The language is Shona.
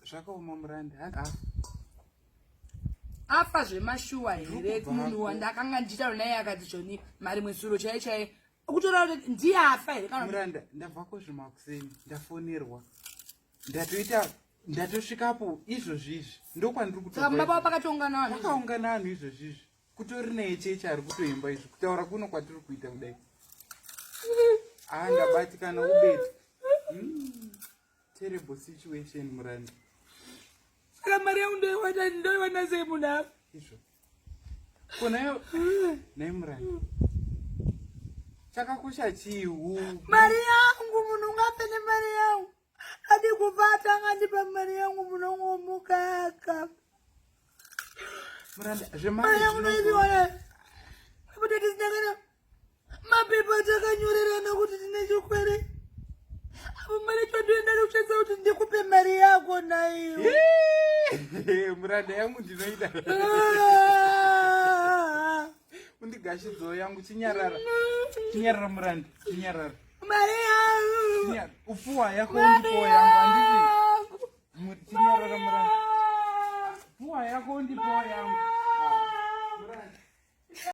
Zvakaoma muranda. Afa. Afa zvemashuwa here munhu wandakanga ndichitaura naye akati zvoni mari mwesuro chaiye chaiye kutora kuti ndiye afa here kana muranda ndabva kuzvimakuseni ndafonerwa ndatoita ndatosvikapo izvozvizvi ndokwandiri kutoamba pakatoungana vanhu pakaungana vanhu izvozvizvi kutori naye chechi ari kutoimba izvi kutaura kuno kwatiri kuita kudai ah ndabatikana ubeti Terrible situation muranda. Saka mari yangu ndoiwana ndoiwana sei munhu afa? Izvo. Ko nayo naye muranda. Chakakosha chii hu? Mari yangu munhu ungafe nemari yangu. Adi kufa atanga andipa mari yangu munongomuka akafa. Muranda zvemari yangu ndoiwana. Apo tatisina kana mapepa takanyorerana kuti tine chikwere apo mari chondoenda nekushandisa kuti ndikupe mari yako naiyo muranda yangu ndinoida undigashidzo yangu chinyarara chinyarara muranda chinyarara mari yangu ufuwa yako undipowo yangu anditi chinyarara muranda fuwa yako undipowo yangu.